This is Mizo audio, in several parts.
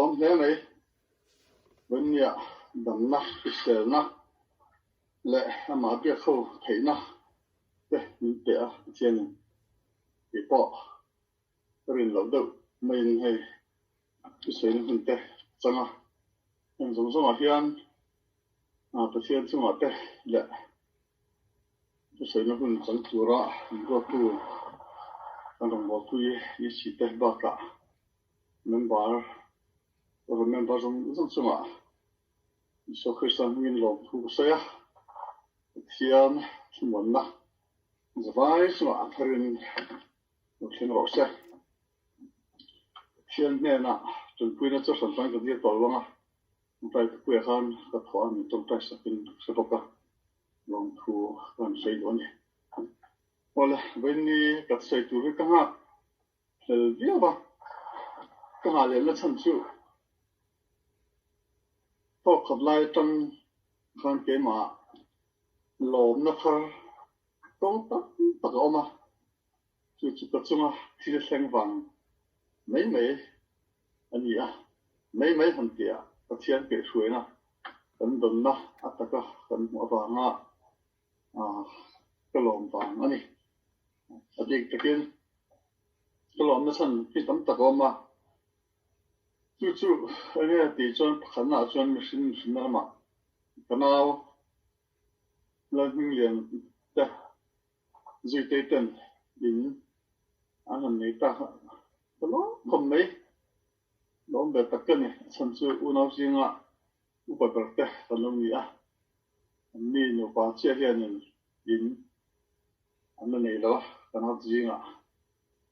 lawm hle mai. Vawinia damna, hriselna leh amah biak ho theihna te min pe a Pathianin tih pawh ka rin loh deuh maiin hei thusawiin hun te chang a. Heng zawng zawngah hian Pathian chungah te leh Thusawiina hun chang tura an ruattu kan rawngbawlpui EC te bakah member rawn member zawng zawng chungah Isua Krista hmingin lawmthu ka sawi a, Pathian thlamuanna zavai chungah a tharin lo thleng rawh se. Pathian hnenah tanpuina chu hran tan ka dir tawh lo ang a, Tawngtai Tupuia khan ka thawh a, min tawngtai sakin ka hre bawk a, lawmthu ka han sawi duh a ni. Awle, vawiinni ka sawi tur hi ka nghak hlel viau a, ka nghah lehna chhan chu thawk khat lai atang khan keimah lawmna thar tawng tam tak a awm a, chu chu ka chunga thil thleng vang mai mai a ni a, mai mai han tih ah Pathian kaihhruaina kan dawnna a taka kan hmuh avanga ka lawm vang a ni. A bik takin ka lawmna chhan hi tam tak a awm a, chu chu enge tih chuan pakhatnaah chuan mihring mihrinna lamah ka nau Lalhminglian te Zuitei ten in an han nei ta kha ka lawm khawp mai. Lawm ve tak ka ni. A chhan chu unau zinga upa ber te kan lo ni a. An mi nupa chiah hianin in an la nei lo a, ka nau zingah.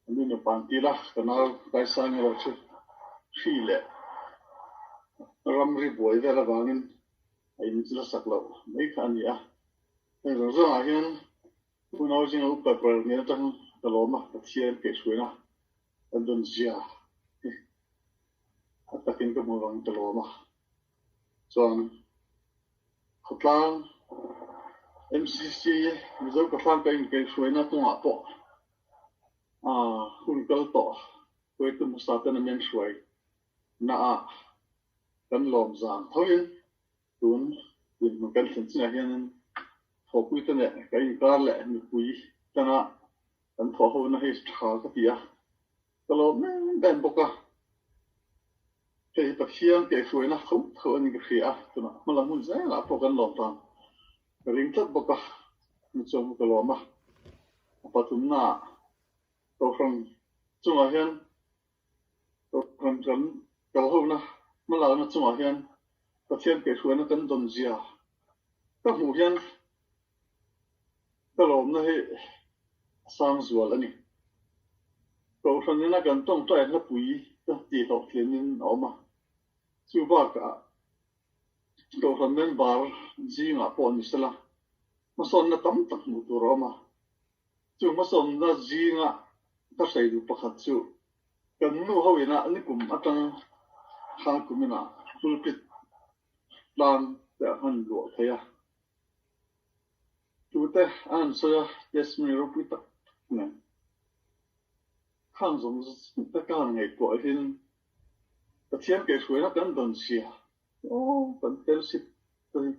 An mi nupa an til a, ka nau Kaisang erawh chu hri leh ramri buai vel avangin a in la sak loh mai kha a ni a. Heng zawng zawngah hian unau zinga upa ber nen atang ka lawm a, Pathian kaihhruaina kan dawn zia hi a takin ka hmu vangin ka lawm a. Chuan khawtlang MCC Mizo Khawtlang ka inkaihhruaina kawngah pawh hun kal tawh hruaitu hmasa ten a men hruai naah kan lawm zan thoin Tun dinhmun kan thlen chinah hianin thawhpuite leh kan inkar leh mipui tana kan thawh hona hi tha ka ti a, ka lawm em em bawk a. Hei hi Pathian kaihhruaina tho tho a ni ka hria a, tunah hma lam hun zelah pawh kan lawm tan ka ring tlat bawk a, mi chuan ka lawm a. A pathumnaah Kohhran chungah hian Kohhran kan kalhona hmalakna chungah hian Pathian kaihhruaina kan dawn zia ka hmuh hian ka lawmna hi a sang zual a ni. Kohhran ina kan tawngtai hlapui ka tih hlawhtlinin a awm a, chu bakah Kohhran member zingah pawh ni sela hmasawnna tam tak hmuh tur a awm a. Chu hmasawnna zinga ka hrai duh pakhat chu kan nu ho ina nikum atang khan kum ina pulpit tlang te a han luah thei a. Tute a han sawi a, testimony ropui tak tak nen khang zawng zawng te ka han ngaihtuah hin Pathian kaihhruaina kan dawn sia aw kan fellowship te hi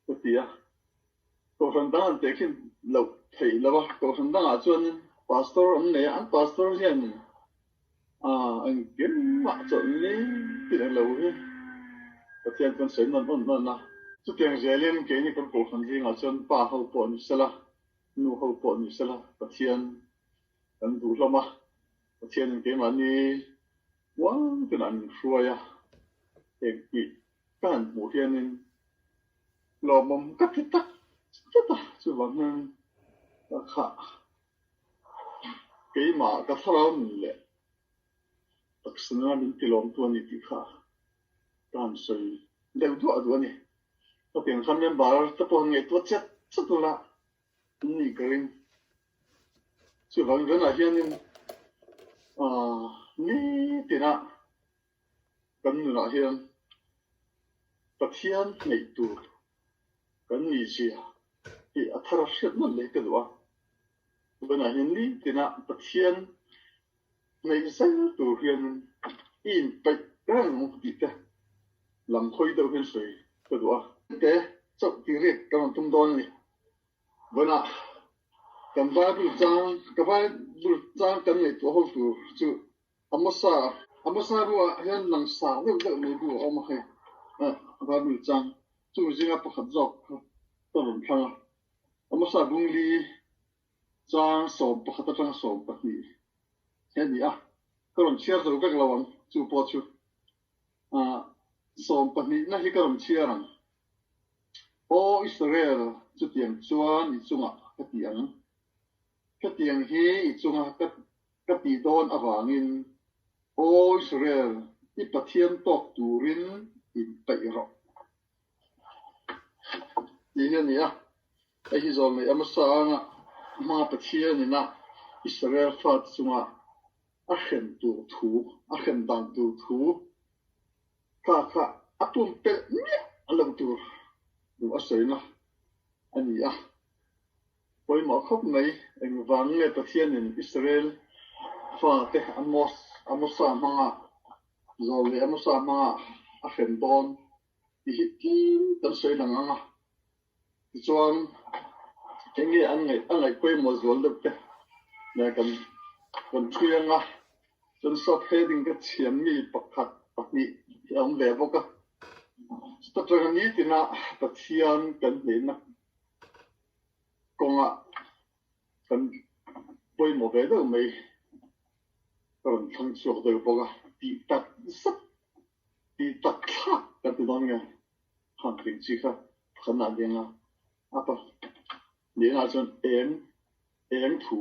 ka ti a. Kohhran dang an teh khin loh theih lo a, kohhran dangah chuanin pastor an nei a, an pastor hianin aah engkimah chawlh ni tih lo hi Pathian chuan sawi nawn nawn nawn a. Chutiang zelin keini kan kohhran zingah chuan pa ho pawh ni sela, nu ho pawh ni sela Pathian kan duh hlawm a, Pathianin keimahni uang ten an hruai a, engtih Ka han hmuh hianin lawmawm ka ti tak zet a, chuvang hian ka khah keimah ka thlarau nun leh taksa nuna min ti lawmtu a ni tih kha ka han sawi deuh duah duah a ni. Ka pian khan member te pawh han ngaihtuah chet chet ula an nih ka ring. Chuvang zanah hianin nitinah Kan nunah hian Pathian hneih tur kan nih zia hi a thar a hriat nawn leh ka duh a. Tunah hian nitina Pathian hneih zel tur hianin i inpeih reng ang tih te lam khawi deuh hian sawi ka duh a. Te chauh tih riat ka rawn tum dawn a ni. Vawnah kan Bible chang ka Bible chang kan ngaihtuah ho tur chu Amosa Amosa ruah hian langsar deuh deuh mai bu a awm a hei Bible chang chung zinga pakhat zawk kha ka rawn thlang a. Amosa bungli chang 11 atanga 12 hi a ni a, ka rawn chhiar zo vek lo ang chu pawh chu 12 na hi ka rawn chhiar ang. Aw Israel, chutiang chuan i chungah ka ti ang, hetiang hi i chunga ka ka tih dawn avangin, Aw Israel, i Pathian tawk turin inpeih rawh. Tih hi a ni a, hei hi zawlnei Amosa anga hmanga Pathian ina Israel fate chunga a hrem tur thu, a hrem dan tur thu kha kha a pumpelh miah loh tur duh a sawina a ni a. Pawimawh khawp mai, engvang nge Pathianin Israel fate Amos, Amosa hmanga zawlnei Amosa hmanga a hrem dawn tih hi tlem kan sawi lang ang a. Tichuan, eng nge an ngaih a ngaih pawimawh zual deuh te nen kan kan thui ang a. Chuan sub-heading ka chhiam mi pakhat pahnih hi a awm ve bawk a. Chuta tanga nitina Pathian kan hneihna kawngah kan pawimawh ve deuh mai ka rawn thlang chhuak deuh bawk a, tih tak zet tih tak thlak kan ti dawn nge khang tling chi kha pakhat nah ding a, a pa nihna chuan eng eng thu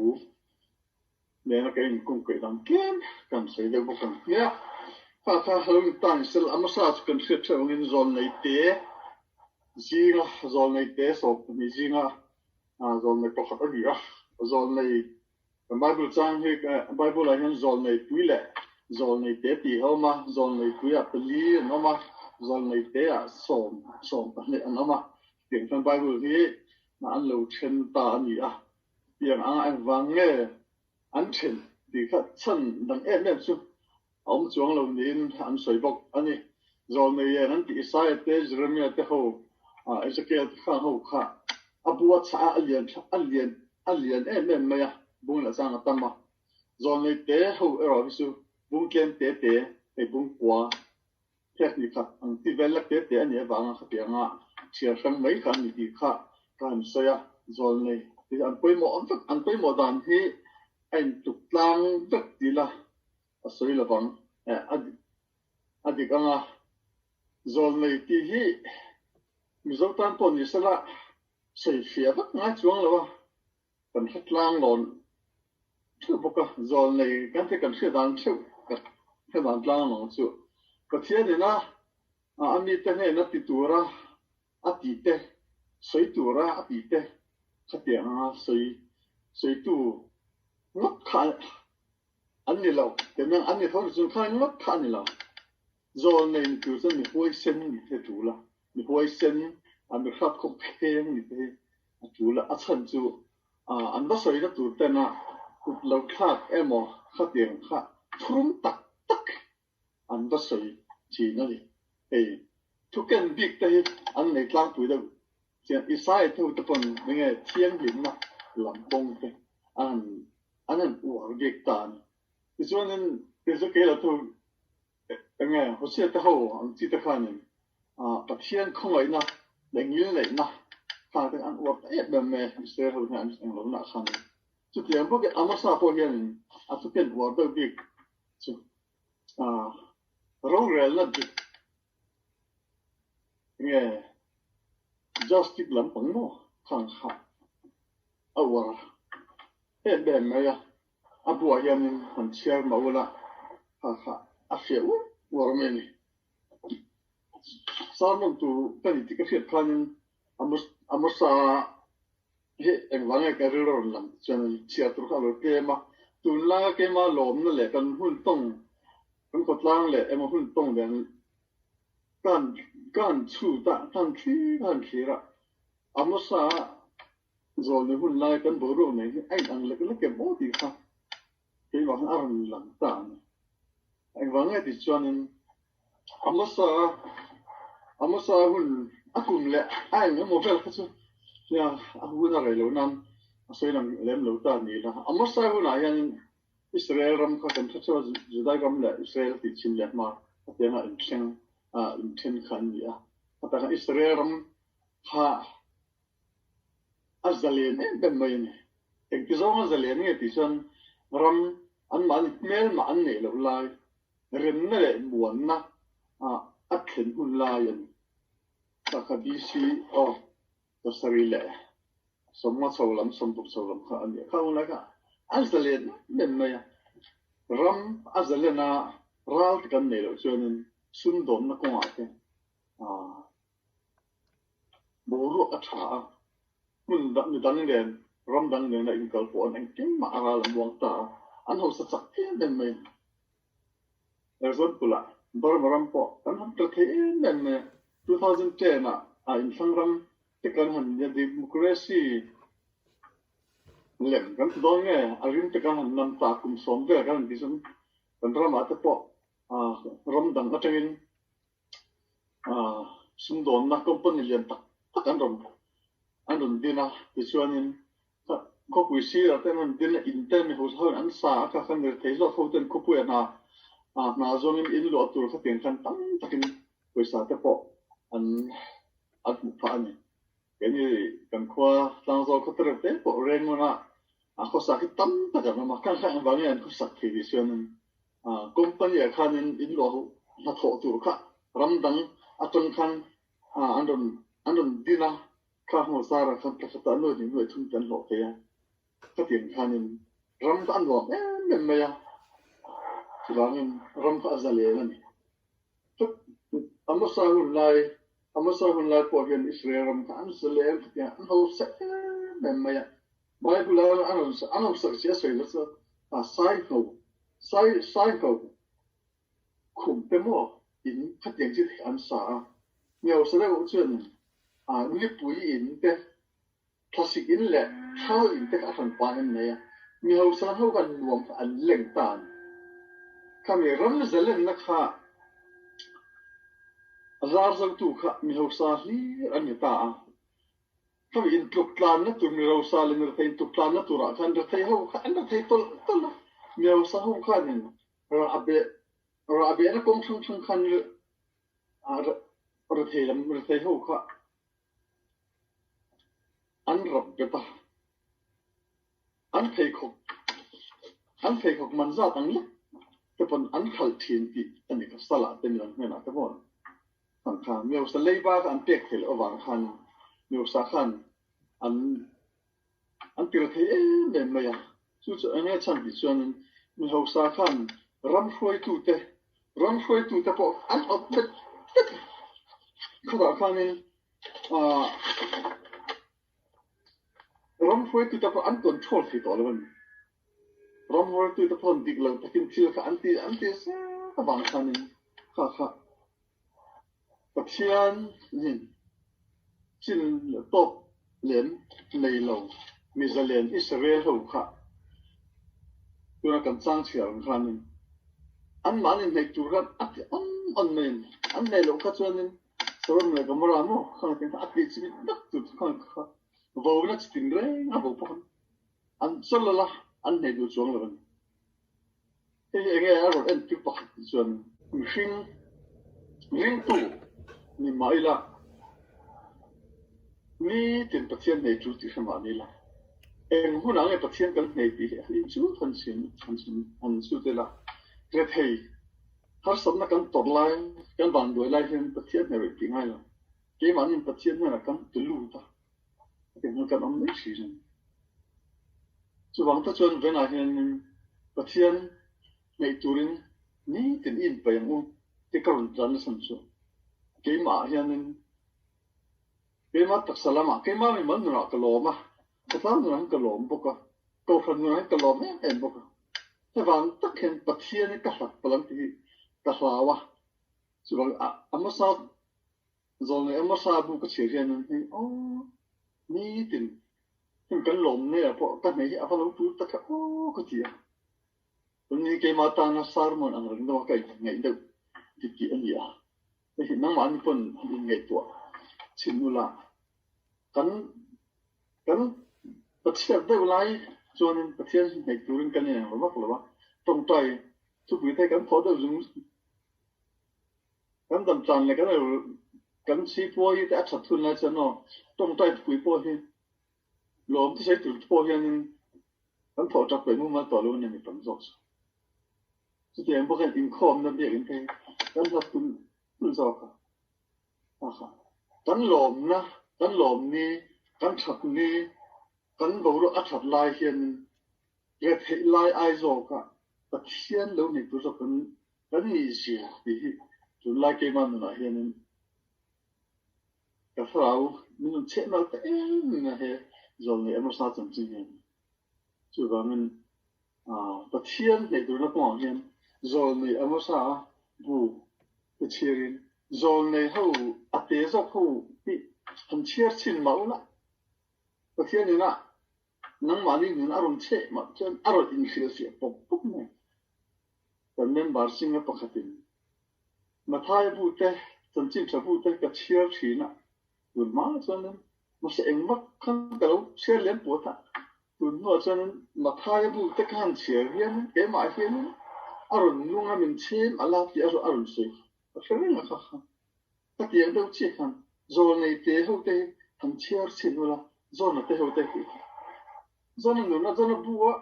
nena kan inkung kaih dan tlem kan sawi deuh bawk ang nia. Kha kha hlo in tan sel a hmasa chu kan hriat hreuh angin zawlnei te zinga zawlnei te 12 zinga zawlnei pakhat a ni a, zawlnei kan Bible chang hi Bible ah hian zawlnei pui leh zawlnei te tih a awm a, zawlnei pui ah pali an awm a, zawlnei te ah sawm 12 an awm a, tiang chuan Bible hi an lo then ta a ni a. Tiang anga engvang nge an then tih kha chhan dang em em chu a awm chuang lo niin an sawi bawk a ni. Zawlneian an tih Isaiah te, Jeremiah te ho, Ezekiel te khang ho kha a bu a chhah a, a lian a lian a lian em em mai a, bung leh chang a tam a. Zawlnei te ho erawh hi chu bung tlem te te, hei bung kua Phek ni khat ang ti vel lek te te a nih avanga khatianga chhiar hrang mai kha an ni tih kha ka han sawi a, zawlnei tih an pawimawh vek, an pawimawh dan hi a intluk tlang vek ti la a sawi lovang a dik anga zawlnei tih hi Mizo tan pawh ni sela sawi fiah vek ngai chuang lo a. Kan hre tlang lawn theuh bawk a, zawlnei kan thei kan hriat dan theuh ka hre dan tlang lawng chu Pathian ina a mite hnena ti tura a tih te, sawi tura a tih te khatiang anga sawi sawitu ngawt kha an ni lo, tiang an ni tho chung khan ngawt kha a ni lo. Zawlnei ni tur chuan mi huaisen ni te a tul a, mi huaisen a mi hrat khawp kheng ni te hi a tul a, a chhan chu an va sawina tur tena kut lo thlak emaw khatiang kha thurum tak tak an va sawi thin a ni. Hei thu ken bik te hi an nei tlangpui deuh chian Isaiah te ho te pawn enge thianghlimna lam kawng te an an han uar bik ta a ni. Tichuanin Ezekiel-a chu enge Hosea te ho ang chi te khanin Pathian khawngaihna leh ngilneihna kha te an uar ta em em mai a, Israel ho hian an eng lo nah khanin. Chutiang bawkin Amosa pawh hianin a thuken uar deuh bik chu rorelna dik enge justice lampang maw khang kha a uar em em mai a. A buah hianin han chhiar mah ula kha kha a fiah uar uar mai a ni. Sermon tur ka ni tih ka hriat khanin Amosa hi engvang nge ka rilru rawn lang chuan chhiar tur kha a lo tlem a, tunlaia keima lawmna leh kan hun tawng kan khawtlang leh emaw hun tawng nen kan kan chhut a, kan thlir a han thlir a, Amosa Zawlni hun lai kan boruak nei hi a inang lek lek em aw tih kha keimah khan a rawn lang ta a ni. Engvang nge tih chuanin. Amosa Amosa hun a kum leh a eng emaw vel kha chu nia a hun a rei lo nan a sawi lang lem lo ta ni la. Amosa hunah hianin Israel ram kha kan hre chu a, Judai ram leh Israel tih chhin leh hma hetianga inthleng inthen kha an ni a. Heta khan Israel ram kha a zalen em em mai a ni. Engti zawnga zalen nge tih chuan ram anmahni hmelmah an neih loh lai, remna leh muanna a thlen hun lai a ni. Kha kha BC aw pasarih leh sawmnga chho lam, sawmruk chho lam kha a ni a. Kha hun lai kha a zalen em em mai a. Ram a zalen a, ral te kan neih loh chuanin sumdawnna kawngah te Boruak a tha a, hmun mi dang nen, ram dang nena inkal pawh an engkim mah a ral a muang ta a, an hausa chak em em mai a ni. Example ah Burma ram pawh kan han tla thei em em mai a, 2010 ah a inthlang ram te kan han nia democracy lem kan ti dawn nge a rim te kan han nam ta kum sawm vel kan han ti chuan kan ramah te pawh ram dang atangin Sumdawnna company lian tak tak an rawn an rawn din a, tichuanin khawpui sirah te an rawn din a, in te mi ho ho in an sa a, kha khan rethei zawk ho ten khawpuia hna hna zawngin in luah tur khatiang khan tam takin pawisa te pawh an an hmuh phah a ni. Keini kan khua tlangzawl khaw te reuh te pawh Rengon ah khawsak hi tam tak an awm a, khang kha engvangin an khawsak thei tih chuanin Company ah khanin in luah huh hnathawh tur kha ram dang atang khan an rawn an rawn din a, kha hmu zarah khan thlakhat ah nuaih hnih nuaih thum te an hlawh thei a, khatiang khanin ram kha a nuam em em mai a, chuvangin ram kha a zalen a ni. Amosa hun lai Amosa hun lai pawh hian Israel ram kha an zalen khatiang an hausa em em mai a, Bible a an rawn an hausak zia sawi lo chu sai hno sai sai hno khum te maw in khatiang chi an sa a, mi hausa deuh chuan nipui in te Thlasik in leh thal in te kha a hran pa em mai a, mi hausa ho khan nuam kha an leng ta a ni. Khami ram zalenna kha a zar zotu kha mi hausa hlir an ni ta a. Khami intluk tlanna tur mi rosa leh mi rethei intluk tlanna turah khan rethei ho kha an rethei tawlh tawlh a, mi hausa ho khanin rahbeh rahbehna kawng hrang hrang khan rethei lam rethei ho kha An rap bet a, an pheikhawk an pheikhawk man zat ang lek te pawn an khalh thin tih a ni ka salah te midang hnenah te pawh ang kha Miosa leiba kha an pek theih loh avang khan Miosa khan an an tir thei em em mai a, chu chu eng nge chhan tih chuanin mi hausa khan ram hruaitute ram hruaitute pawh an awp vek vek a, khawtah khanin ah ram hruaitute pawh an control thei tawh lo a ni. Ram hruaitute pawh dik lo takin thil kha an ti an ti zet avang khanin kha kha Pathian nin chin tawp lem nei lo mi zalen Israel ho kha tuna kan chang chhiar ang khanin anmahni hnaih tur khan a ti awn awn maiin an hnaih loh kha chuanin Sodom leh Gomorrah maw khang te kha a tih chimit vek tur chu khang kha vona chi tin reng a vo bawk a, an chawl a, an hnaih duh chuang lo a ni. Hei hi enge a rawn entir pakhat tih chuan mihring ringtu ni mah ila nitin Pathian hnei tul tih hre mah ni ila eng hunah nge Pathian kan hnei tih hi han inchut han chhin han chhin han chut ila rethei harsatna kan tawrh lai kan vanduai lai hian Pathian hne rih tih ngai lo keimahni Pathian hnenah kan ti lut a hetiang hian kan awm mai thin a ni. Chuvang te chuan venah hianin Pathian hneih turin nitin i inpeih ang u tih ka rawn tlan nasa chu. Keimah ah hianin keimah taksa lamah keimah mimal nunah ka lawm a, khawtlang nunah hian ka lawm bawk a, kohhran nunah hian ka lawm em em bawk a. Hevang tak hian Pathian hi ka hlat palh ang tih hi ka hlau a. Chuvang a hmasa Zawlnei Amosa bu ka chhiar hian an hei aw nitin heng kan lawm nei ah pawh ka hnei hi a va lo tur tak e aw ka ti a. Tun hi keimah tana sermon ang reng deuh a ka inhmu ngaih deuh titih a ni a. Hei hi nangmahni pawn han inngaihtuah chhin ula, kan kan Pathian deuh lai chuanin Pathian hi hnaih turin kan ineng lo vak lo a, tawngtai thupui te kan thawh deuh zung kan dam tlan leh kan kan sipuai te a that hun lai chuan aw tawngtai thupui pawh hi lawm te sawi tur pawh hianin kan thawh tap leh mumal tawh lo a ni mi tam zawk chu. Chutiang bawkin inkhawmna biakinn te hi kan hlat tul tul zawk a. Aha. Kan lawmna, kan lawmni, kan thatni, kan boruak a that lai hianin retheih lai ai zawka Pathian lo nei tur zawk kan kan nih zia tih hi tunlai keimah nunah hianin ka thlarau min rawn chheh nalh ta em a he zawlnei Amosa chanchin hian. Chuvangin Pathian hneih turna kawngah hian zawlnei Amosa bu te chhiarin zawlnei ho a te zawk ho hi han chhiar chhin mah ula Pathian ina nangmahni nun a rawn cheh mah chuan a rawn inhrilhfiah pawp pawp mai. Kan member zinga pakhatin Mathai bu te chanchin tha bu te ka chhiar thin a, tun hma chuanin mahse engvak khan ka lo chhiar lem pawt a, tun hnuah chuanin Mathai bu te ka han chhiar hianin keimah hianin a rawn nung a min chhem a la tih a rawn sawi ka hre reng a kha kha. Ka ti ang deuh chiah khan zawlnei te ho te hi han chhiar chhin ula zawna te ho te hi zawna nuna zawna bu a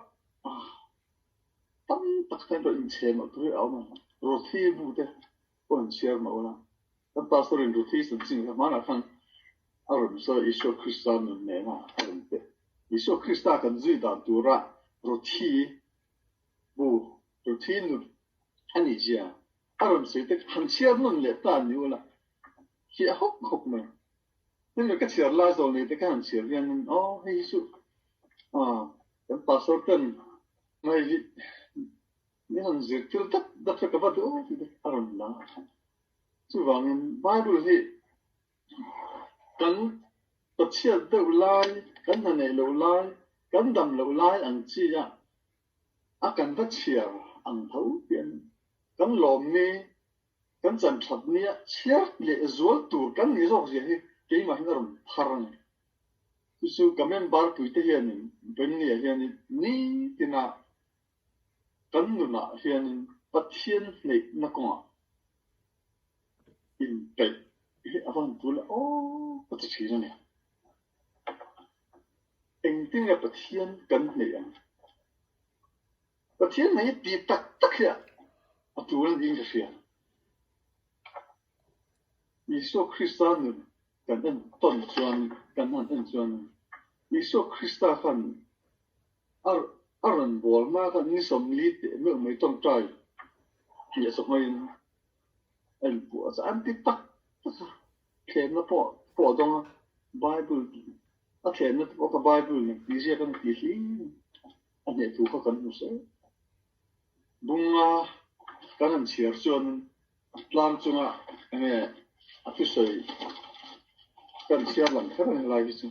tam tak hian pawh inchhe mah tur hi a awm ang. Ruthi bu te pawh han chhiar mah ula kan pastor in Ruthi chanchin kha hmanah khan a rawn sawi Isua Krista nun nena a rawn pe. Isua Krista kan zui dan tura Ruthi bu Ruthi nun a nih zia A rawn sawi te han chhiar nawn leh ta ni ula, hliah hawk hawk mai. Hemi ka chhiar lai zawl nei te kha han chhiar hianin aw hei hi chu aw kan pastor ten hei hi min han zir tir dat dat kha ka va duh tih te a rawn la a. Chuvangin Bible hi kan pachhiat deuh lai, kan hna neih loh lai, kan dam loh lai ang chi a A kan va chhiar ang tho hian kan lawmni, kan chan that nia chhiar leh zual tur kan nih zawk zia hi keimah hian a rawn thar a ni. Chu chu ka member puite hianin Benny-a hianin nitina kan nunah hianin Pathian hneihna kawngah inpeih hi a van tul a aw ka ti thin a ni. Engtin nge Pathian kan hneih ang? Pathian hneih hi tih tak tak hi a tul a niin ka hria. Isua Krista nun kan en tawn chuan, kan han en chuan Isua Krista khan a a rawn bawl hma khan ni 40 teh meuh mai tawngtai tih a hmaiin a inpuah a, an ti tak tak a. Thlenna pawh pawh a dawng a, Bible a thlenna te pawh kha Bible nen tih ziak a ni tih hlim a hneh thu kha kan hmu zel. Bunga kan han chhiar chuan tlang chunga enge a thusawi kan chhiar lang kher a ni lai hi chu.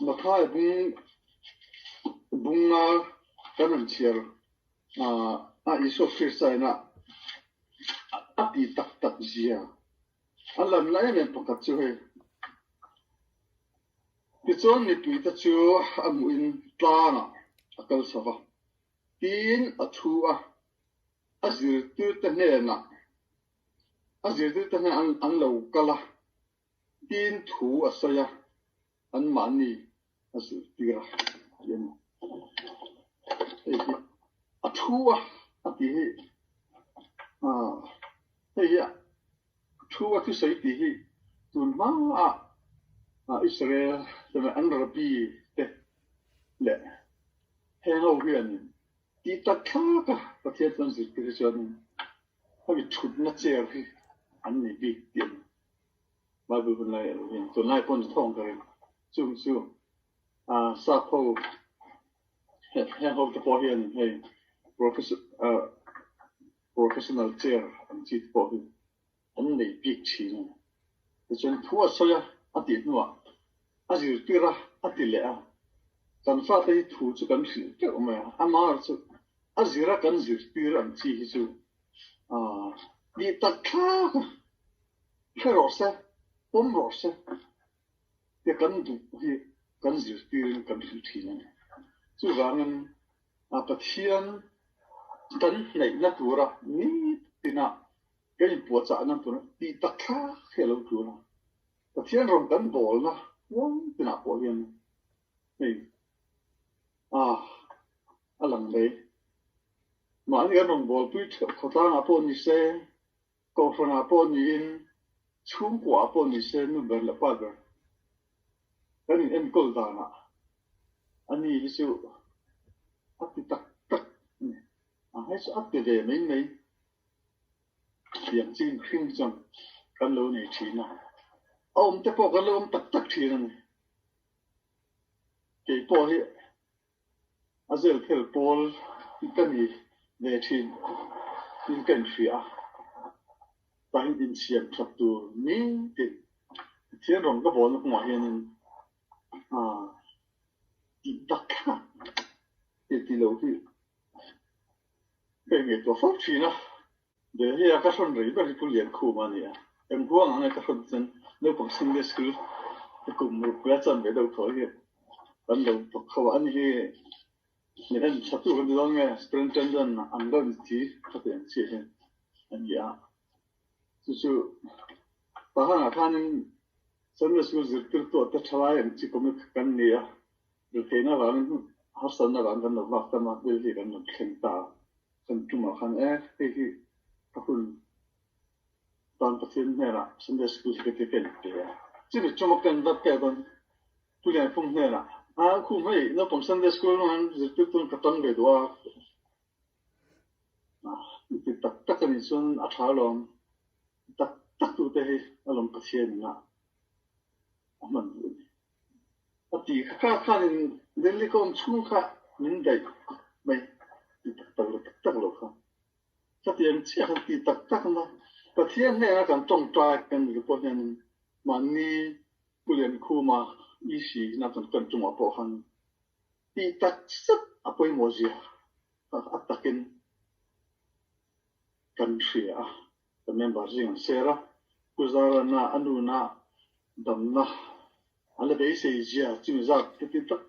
Mathai bung bunga kan han chhiar a Isua Krista ina a ti tak tak zia a lan la em em pakhat chu hei. Tichuan mipuite chu a hmuhin tlangah a kal chho va, tiin a thu a, a zirtirte hnenah A zirtirte hian an an lo kal a, tin thu a sawi a, anmahni a zirtir a tih a ni. Hei hi a thu a a tih hi ah hei hi a thu a thusawi tih hi tun hmaah ah Israel te an rabbi te leh heng ho hianin tih tak thlak a Pathian chuan zirtir hi chuanin Hemi thutna chair hi an nei bik tih a ni. Bible hun lai erawh hian tunlai pawh ni thawng ka ring. Chung chu sap ho heng ho te pawh hian hei professional chair ang chi te pawh hi an nei bik thin a ni. Tichuan thu a sawi a, a tih hnuah a zirtir a, a ti leh a. Kan fate hi thu chu kan hrilh teuh mai a, amaherawhchu a zira kan zirtir ang chi hi chu tih tak thlak a, hre rawh se, pawm rawh se tia kan duh hi kan zirtirin kan hrilh thin a ni. Chuvangin Pathian kan hnaihna tura nitina kan inpuahchahna tura tih tak thlak hi a lo tul a. Pathian rawn kan bawlna huang tinah pawh hian hei a a lang mai. Mahni kan rawn bawlpui theuh khawtlangah pawh ni se, kohhranah pawh niin, chhungkuaah pawh ni se nu ber leh pa ber kan in enkawl danah a ni hi chu a ti tak tak a ni. A hei chu a ti ve mai mai. Tiang ching hring chuan kan lo nei thin a, a awm te pawh kan lo awm tak tak thin a ni. Kei pawh hi a zel phel pawl ka ni ve thin in ka inhria a, tah hian insiam that tur nitin Pathian rawn ka bawlna kawngah hianin tih tak thlak tih ti lo hi Ka inngaihtuah fo thin a, Delhi a ka hrawn rei ber hi Pu Liankhum a ni a, eng huang ang nge ka hrawn chuan naupang Sunday School ka kum ruk la chuan ve deuh thaw hi kan lo thawk kho a, ani hi min en tha tu kan ti dawn nge Superintendent ang deuh ni thi ka ti ang chiah hian a ni a, chu chu Tahan ah khanin Sunday School zirtirtu ah te thalai ang chi comic kan ni a, Retheiin avangin harsatna avangin kan lo vak tam a, Delhi kan rawn thleng ta a, kan tumah khan e hei hi ka hun tan Pathian hnenah Sunday School hi ka ti ka inpe a. Chumi chunga kan va pek dawn Pu Lianphung hnenah a khum hei naupang Sunday School lamah zirtirtu ka tang ve duh a, i ti tak tak a nih chuan a tha alawm tak tak tute hi alawm Pathian inah a hman duh a ni. A ti kha kha khanin Delhi ka awm chhung kha min daih mai ti tak tak lo tak tak lo kha. Khatiang chiah khan ti tak tak na Pathian hnenah kan tawngtai kan ni pawh hianin mahni Pu Liankhuma EC na kan kan chungah pawh khan ti tak zet a pawimawh zia kha a takin kan hria a. Ka member zing an share a, Pu Zarana a nuna damna a la beisei zia chumi zat te ti tak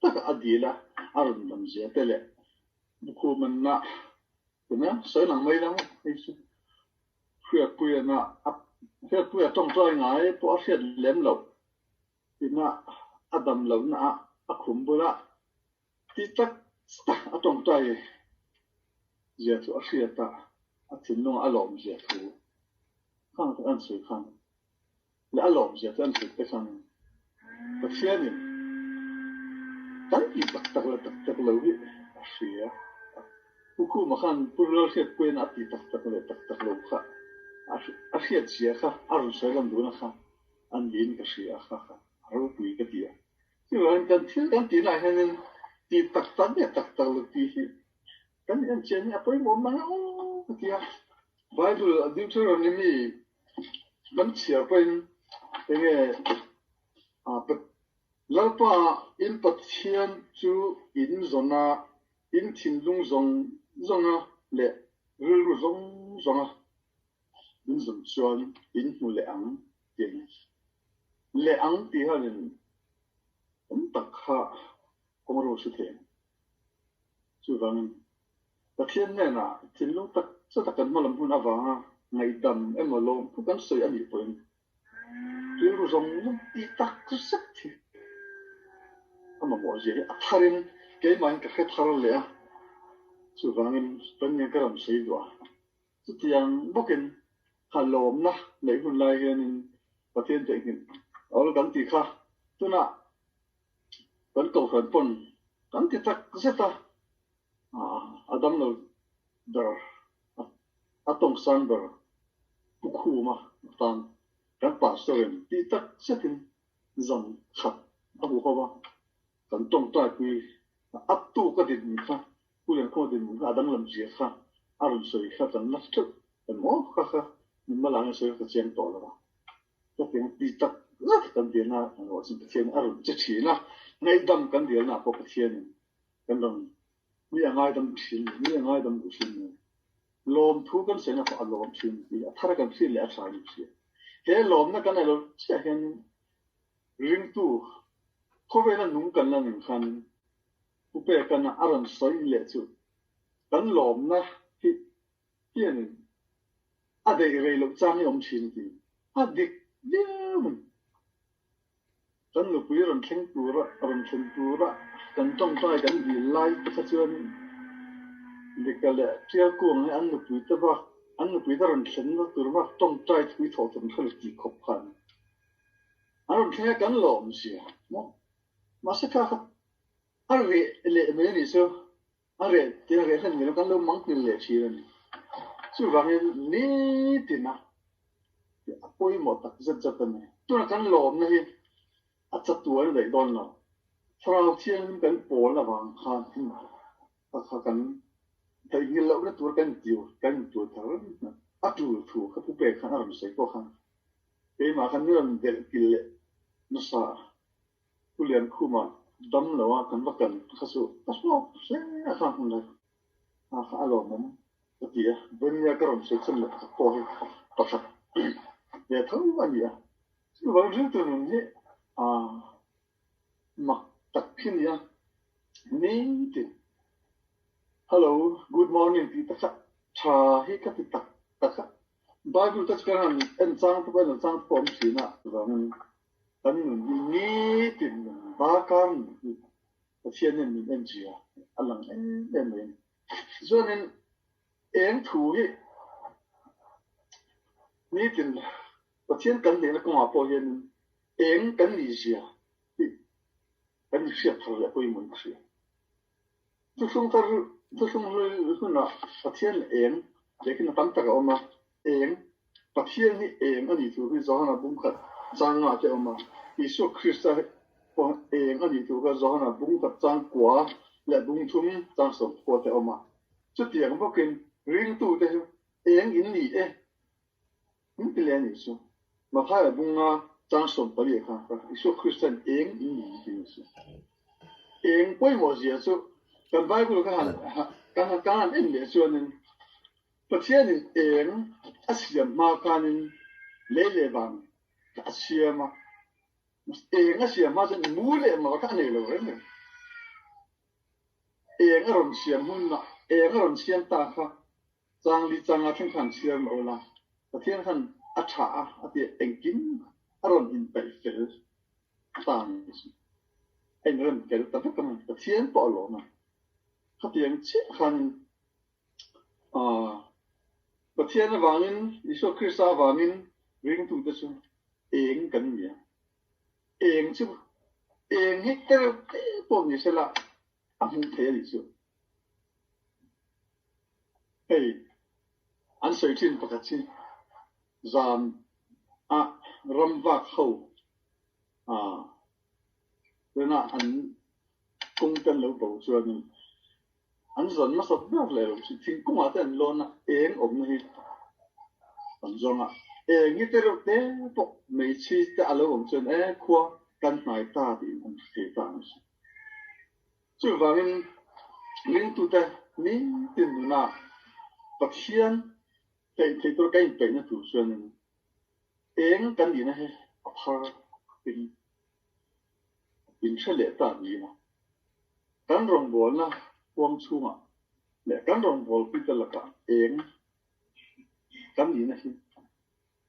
tak a dil a, a rawn dam zia te leh Bukhumanna tuna sawi lang mai lo hei chu Hriatpuiana a Hriatpuia tawngtai ngai pawh a hriat lem loh ina a dam lohna ah a khum bula Ti tak tak a tawngtai zia chu a hriat a, a thinlungah a lawm zia thu khang te an sawi khan leh a lawm zia te an sawi te khan Pathianin kan ti tak tak leh tak tak lo hi a hria. Pu Khuma khan Pu Lalhriatpuiin a ti tak tak leh tak tak lo kha a hriat zia kha a rawn sawi lan duhna kha a niin ka hria kha kha a ropui ka ti a. Chuvangin kan thil kan tih lai hianin tih tak tak nge tak tak lo tih hi kan enchian hi a pawimawh mang ang ka ti a. Bible a Deuteronomy kan chhiar pawhin enge Lalpa in Pathian chu in zawna in thinlung zawng zawnga leh rilru zawng zawnga in zawn chuan in hmu leh ang tih a ni. Leh ang tih hianin awm tak kha kawng ro hre thei ang. Chuvangin Pathian hnenah thinlung tak zata kan hmalam hun avanga ngaihdam emaw lawmthu kan sawi a nih pawhin rilru zawng zawng tih tak zet hi a mamawh zia hi a tharin keimahin ka hre thar leh a. Chuvangin kan ngen ka rawn sawi duh a. Chutiang bawkin kha lawmna neih hun lai hianin Pathian theihnghilh awl kan tih kha tunah kan kohhran pawn kan ti tak zet a, a damlo ber, a tawngsan ber Pu Khuma tan kan pastor in tih tak zetin zan khat a hmu ho a, kan tawngtaipui a tuk a dinhmun kha Pu Liankhawma dinhmun kha a danglam zia kha a rawn sawi kha kan la theuh emaw kha kha min hma langa sawi kha ka chiang tawh lo a. Ka ti ang ti tak zet kan ti na engawh chu Pathian a rawn che thin a. Ngaihdam kan dilnaah pawh Pathianin kan rawn mi a ngaidam thin, mi a ngaidam duh thin nen lawmthu kan sawi na pawh a lawm thin tih a thar kan hriat leh a tha in hria. He lawmna kan neih loh chiah hian ringtu khawvela nung kan la ning khan Pu Pekana a rawn sawi leh chu kan lawmna hi hianin a deih rei loh chang hi a awm thin a ti. A dik viau mai. Kan nupui rawn thleng tura rawn thlen tura kan tawngtai kan dil lai te kha chuan Lika leh Tialkuang hi an nupui te bak an nupui te rawn thlenna tur bak tawngtai thui thawh tur an hre lo tih khawp khan an rawn thleng a kan lawm zia maw mahse kha kha a reh leh mai a nih chu. A reh tia reh hlen mai lo kan lo mang hmel leh thin a ni. Chuvangin nitina a pawimawh tak zet zet a ni. Tuna kan lawmna hi a chatuan a daih dawn lo. Thlarau Thianghlim kan pawl avang khan kha kan theihnghilh lohna tur kan intiu kan intuai thar a tul thu kha pu pek khan a rawn sawi pawh khan keimah khan min rawn delh kilh leh nasa a. Pu Liankhuma dam lo a kan va kan kha chu a hlawk hle a kha hmun lai a kha a lawmawm ka ti a, Vania ka rawn sawi chhan leh pakhat pawh hi pakhat ve tho a ni a, chuvang riltu nun hi a mak tak hi a ni a, nitin hello good morning tih te kha tha hi ka ti tak tak a, Bible te chu kan han en chang te pawh en lo chang te pawh a awm thin a, chuvangin Kan nun hi nitin nun bakar nun hi Pathian hian min en zia a lang em em mai a ni. Chuanin eng thu hi nitin Pathian kan neihna kawngah pawh hianin eng kan nih zia hi kan inhriat thar leh pawimawh in ka hria. Thuthlung thar thuthlung hlui hunah Pathian eng lehkhin a tam tak a awm a, eng Pathian hi eng a nih tur hi Johana bung khat chang nga te a awm a, Isua Krista pawh eng a nih tur kha Johana bung khat chang kua leh bung thum chang sawmkhua te a awm a. Chutiang bawkin ringtute chu eng in ni e Min ti leh a nih chu. Mathaia bunga chang 14 kha Isua Krista'n eng in ni tih a ni chu. Eng pawimawh zia chu kan Bible kan han kan han kan han en leh chuanin Pathianin eng a siam hma khanin lei leh van kha a siam a, eng a siam hma chuan mu leh mal kha a nei lo reng reng. Eng a rawn siam hunah eng a rawn siam ta kha Changli changa thleng khan chhiar mah ula, Pathian khan a tha a, a ti engkim a rawn inpeih fel ta a ni chu. A inrem fel ta vek ang, Pathian pawh a lawm a. Khatiang chiah khanin Pathian avangin, Isua Krista avangin ringtute chu eng kan ni a. Eng chu eng hi tel te pawh ni sela a hmuh theih a nih chu. Hei an sawi thin pakhat hi zan a ram vak ho tuna an kawng te an lo bo chuanin an zawn hmasa ber leh lo chu thingkungah te an lawn a, eng awmna hi an zawng a, eng hi te reuh te pawh hmeichhi te a lo awm chuan e khua kan hnai ta tiin an hre thei ta ang chu. Chuvangin ringtute nitin nuna Pathian peih thei tur ka inpeihna tur chuanin eng kan nihna hi a phar in inhre leh ta niin a, kan rawngbawlna huang chhungah leh kan rawngbawlpuite lakah eng kan nihna hi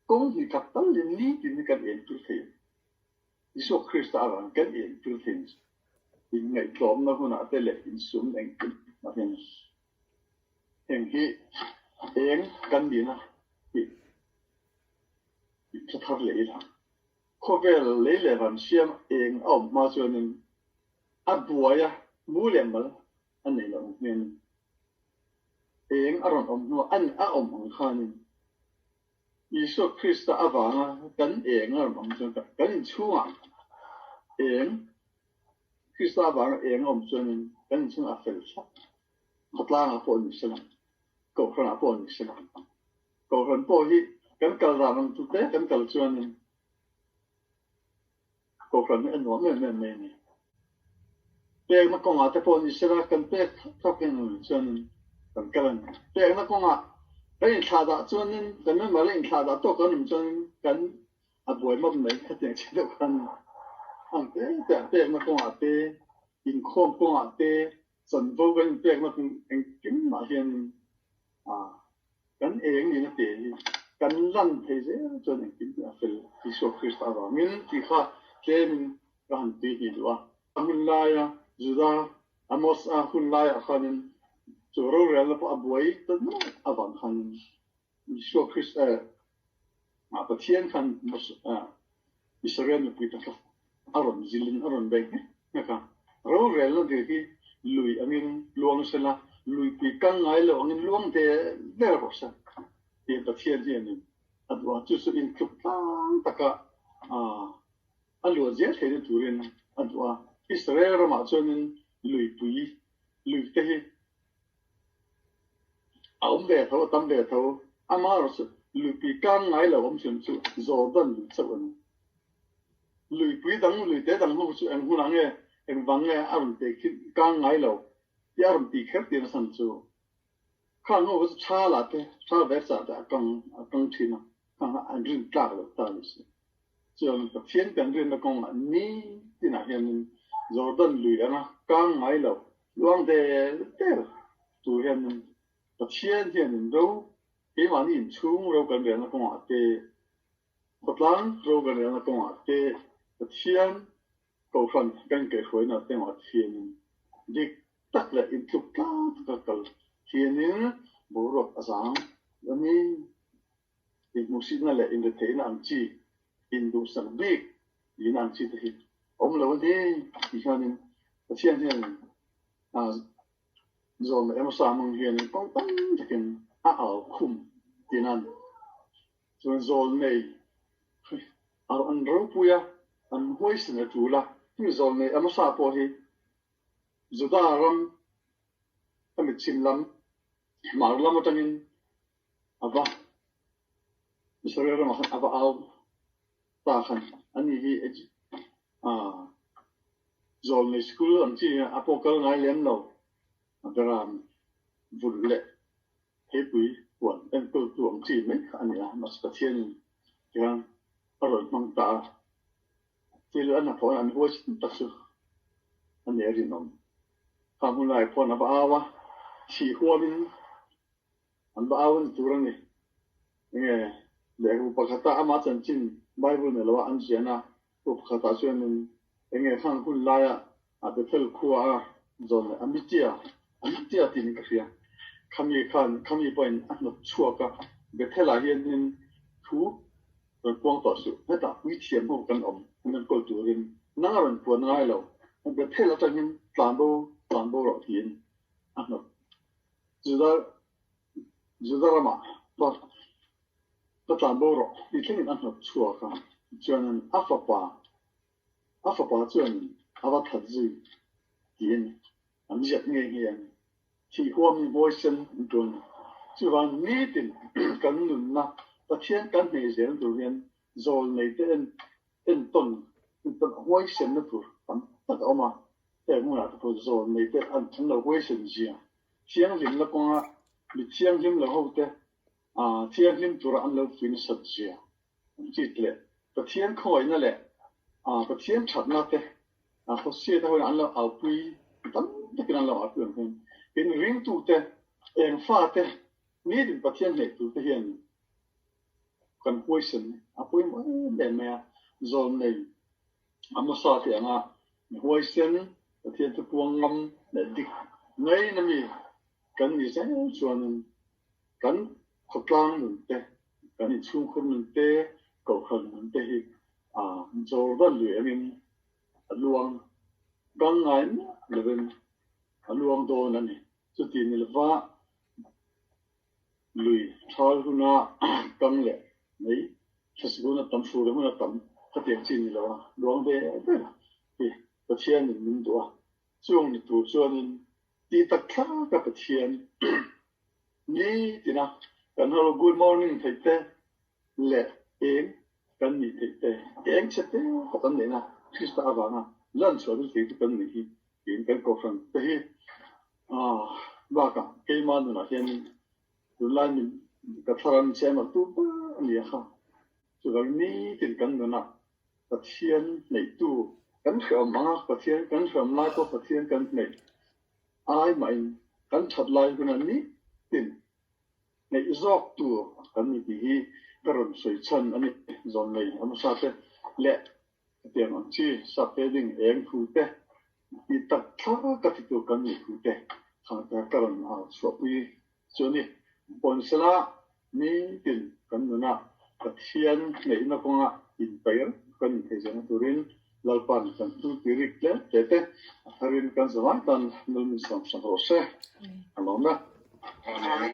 kawng hnih khat talin nitin hi kan entir thei a ni. Isua Krista avangin kan entir thei a ni. Inngaihtlawmna hunah te leh insum engkim a hming heng hi eng kan nihna hi tha thar leh ila. Khawvel lei leh van siam eng a awm hma chuanin a buai a mu leh mal a nei loh ang hianin eng a rawn awm hnuah a awm ang khanin Isua Krista avanga kan eng a rawn awm chuan kan inchhungah eng Krista avanga eng a awm chuanin kan inchhungah a fel thlap. Khawtlangah pawh ni sela, Kohhranah pawh ni sela. Kohhran pawh hi kan kal dan ang chu te kan kal chuanin Kohhran hi a nuam em em mai a ni. Pekna kawngah te pawh ni sela kan pek thawk in chuanin kan kal a ni. Pekna kawngah kan inthlahdah chuanin kan member a inthlahdah tawk kan awm chuanin kan a buai map mai hetiang chi deuh khan ang te te ah pekna kawngah te inkhawm kawngah te chanvo kan inpekna engkim mah hianin Kan eng nin a te hi kan lan thei zel chuan engtin a fel Isua Krista avangin tih kha tlemin ka han tui hnih duh a. A hun laia Juda Amos a hun laiah khanin chu rorelna pawh a buai ta nuaih avang khanin Isua Krista eh Pathian khan Israel mipui te kha a rawn zilin a rawn bei nghek nghek a. Rorelna dir hi lui angin luang sela, luipui kang ngai lo angin luang ve ve rawh se tih Pathian hianin a duh a. Chu chu intluk tlang taka a luah zel theihna turin a duh a. Israel ramah chuanin luipui, lui te hi A awm ve tho, a tam ve tho. Amaherawhchu luipui kang ngai lo awm chhun chu Jordan lui chauh a ni. Luipui dang, luite dang ho chu eng hunah nge, eng vang nge a rawn teh khi kang ngai lo tih a rawn tih kher tir a chhan chu khang ho kha chu thalah te, thal vek chah te a kang a kang thin a, khang kha an rin tlak loh ta ni si. Chuan Pathian kan rinna kawngah ni tinah hianin Jordan lui anga kang ngai lo Luang der der tur hianin Pathian hianin ro keimahni inchhung ro kan relna kawngah te, khawtlang ro kan relna kawngah te, Pathian Kohhran kan kaihhruaina te engah thianin dik tak leh intluk tlang taka kal thianin boruak a zang a ni. Inhmuhsitna leh inretheihna ang chi, induhsak bik tihna ang chi te hi a awm lo a ni tih hianin Pathian hian zawm leh emaw sa hmang hianin kawng tam takin a au khum tihna a ni. Chuan zawl nei an ropui a, an huaisin a tul a, hemi zawl nei emaw sa pawh hi Juda ram hemi chhim lam hmar lam atangin A va Israel ramah khan a va au ta khan ani hi zawlnei school ang chi a pawh kal ngai lem lo a beram vulh leh theipui huan enkawltu ang chi mai kha a ni a, mahse Pathianin tiang a rawn hmang ta a, thil a hnathawhna an huaisin tak chu a ni a rinawm. Khang hun lai paw'n a va au a, thih huamin An va au an tur a ni. Enge lehkhabu pakhata ama chanchin Bible nei loa an ziahna bu pakhatah chuanin enge khang hun laia a Bethel khua a zawn leh Amitia, Amitia tiin ka hria. Khami khan khami pawhin a hnawt chhuak a, Bethel-ah hianin thu rawn puang tawh suh, hetah puithiam ho kan awm an rawn kawl turin nang a rawn puan ngai lo, Bethel atangin tlanbo tlanbo rawh tiin a hnawt. Juda Juda ramah va va tlan bo rawh tih thlengin a hnawt chhuak a, chuanin a fapa a fapa chuan a va that zui tiin an ziak nghe nghe a ni. Thih huamin huaisen an tul a ni. Chuvang nitin kan nunna Pathian kan hmeh zel tur hian zawl nei te en entawn entawn huaisenna tur tam tak a awm a, heng hmunah te pawh zawl nei te an lo huaisen zia Thianghlimna kawnga mi thianghlim lo hote thianghlim tura an lo pui nasat zia an chit leh Pathian khawngaihna leh Pathian thatna te Hosea te hoin an lo aupui tam takin an lo aupui ang hian in ringtute eng fate nitin Pathian hneih turte hian kan huaisen a pawimawh em em mai a, zawlnei Amosa tih anga mi huaisen, Pathian thupuang ngam leh dik ngaina mi kan ni zel chuanin kan khawtlang nun te, kan inchhungkhur nun te, kohhran nun te hi Jordan lui angin a luang gang ngai miah lovin a luang dawn a ni. Chuti ni lova Lui thal huna kang leh mai thlasik huna tam fur leh huna tam khatiang chi ni lo a, luang ve ber hi Pathianin min duh a, chung ni tur chuanin tih tak thlak a Pathian ni tina kan ho good morning theih te leh eng kan nih theih te, eng chhe te pawh kan neihna Krista avanga lan chhuah chu thei chu kan nih hi. Tiin kan kohhran te hi bakah keimah nunah hianin tunlai min ka thlarau min siam alh tu ber a ni a kha. Chuvangin nitin kan nunah Pathian neihtu kan hreawm ang a, Pathian kan hreawm lai pawh Pathian kan hneih ai mahin kan that lai hunah nitin Neih zawk tur kan ni tih hi ka rawn sawi chhan a ni. Zawnlei a hmasa te leh hetiang ang chi sap heading eng thu te tih tak thla ka ti tur kan nih thu te thangte ka rawn au chhuahpui chu a ni. Pawnsela nitin kan nunah Pathian neihna kawnga inpeih kan inthei zelna turin Lalpa'n kan hnu ti rik tlem hle te a tharin kan zavai tan nul min siam sak rawh se. A lawm e.